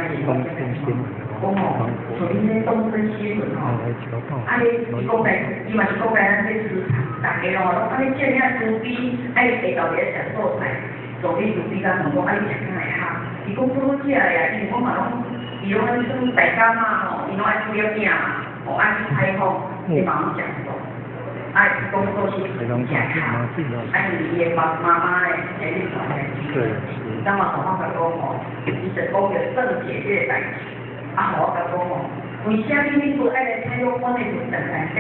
尼是講吼，像恁這東森新聞吼，啊你伊講來，伊嘛是講來咱這市場，逐家吼攏按呢這爾慈悲，啊伊下晝佇咧食素菜，助理慈悲甲問講，啊你食敢會合？伊講不好食的啊，因為我嘛攏，伊攏按呢算大家嘛吼，伊攏愛煮了餅嘛，吼愛去採訪，伊嘛攏食素。啊，伊講做是食較，啊因為伊的爸媽媽咧，會去傳來煮。那麼我甲講吼，伊就講著鄭捷這個代誌，啊，予我甲講吼，為啥物你無愛來採訪阮的論壇內底？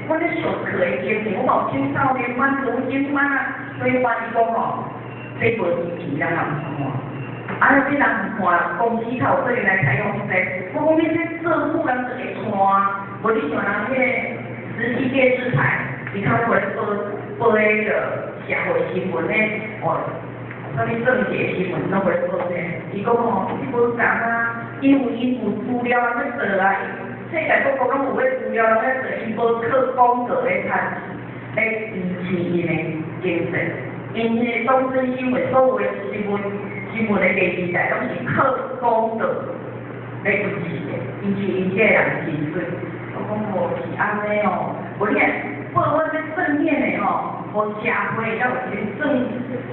阮咧上課的經驗，我嘛有青少年班、高中班啊，所以我伊講吼，這無支持咱人看。啊，這人看公司較有可能來採訪這個，我講你這政府人就會看，無你像人彼個十七電視台，伊較會報報彼個社會新聞咧，哦。啥物政捷新聞攏袂報這，伊講吼，你無共啊，因為𪜶有資料咧做啊，世界各國攏有咧資料咧做，伊無靠廣告咧趁錢，咧支持𪜶的經濟。𪜶彼個東森新聞所有的新聞的電視台攏是靠廣告咧支持的，因此𪜶這個人真水。我講無是按呢哦，無你報阮這正面的吼，予社會才有一個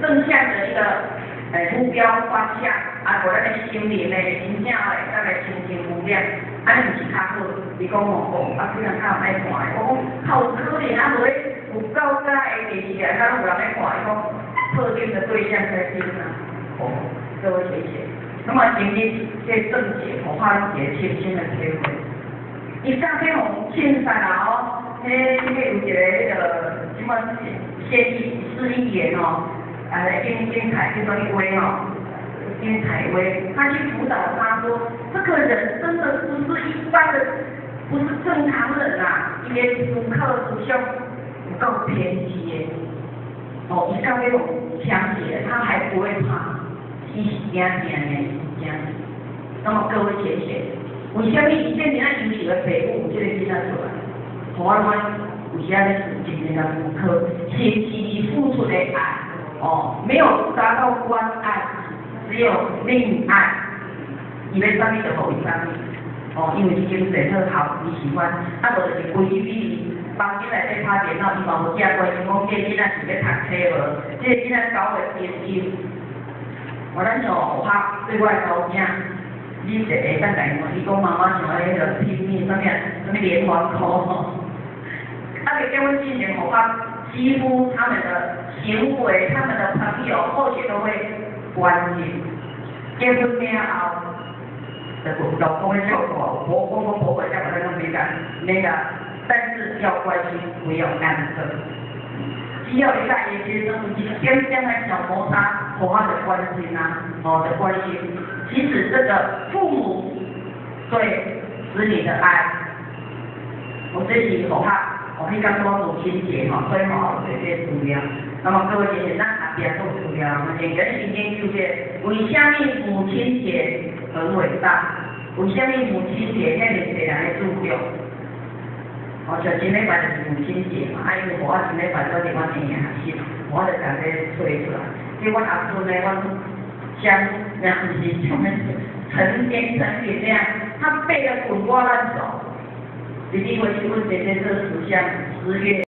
正向的一個目標方向，啊，予咱的心靈呢，真正會當來清淨無染，按呢毋是較好？伊講吼，哦，啊，這人較有愛看的，我講較有可能啊，無咧有夠早的電視台，較攏有人咧看，伊講特定的對象在聽啊，哦，各位謝謝。那麼今日這鄭捷，我發一個深深的體會，伊早去予凊殺啦吼，彼有一個彼個什麼縣市議員吼，啊，丁丁凱，叫做威吼，丁凱威，他去輔導他說，這個人真的不是一般的，不是正常人啊，伊的思考思想有夠偏激的，哦，伊到尾予槍決，他還不會怕，伊是驚驚的，是驚。那麼各位謝謝，為啥物伊這爾仔優秀的爸母有這個囡仔出來？予我感覺有時仔咧真正共思考，是毋是伊付出的愛，哦，沒有達到關愛，只有溺愛，伊欲啥物就予伊啥物，哦，因為伊經濟好，伊喜歡，啊無就是規矩房間內底拍電腦，伊嘛無寄關心講這個囡仔是咧讀冊無，這個囡仔搞會研究。我咱像學校對我的查某囝，你一會當共伊問，伊講媽媽像彼個拼命啥物啊，啥物連環扣吼，啊，袂結婚之前，學校幾乎他們的行為、他們的朋友，後續都會關心。結婚了後，就老公會照顧，婆公公婆婆這樣把他沒敢沒敢，但是要關心，不要干涉。只要一旦有些生一點點的小摩擦，婆婆的關心啊，哦的關心。其實這個父母對子女的愛，我這是學校，我彼工說母親節吼，所以吼有這個資料。那麼各位姐姐，咱後壁都有資料，我們先研究這個，為啥物母親節很偉大？為啥物母親節遐爾濟人咧注重？哦，像今禮拜就是母親節嘛，啊，因為我今禮拜都佇阮嬰兒學習，我就共這揣出來。這阮阿孫呢，阮將那毋是像陳先生這樣，他背得滾瓜爛熟。你以為是阮姐姐這十項10月。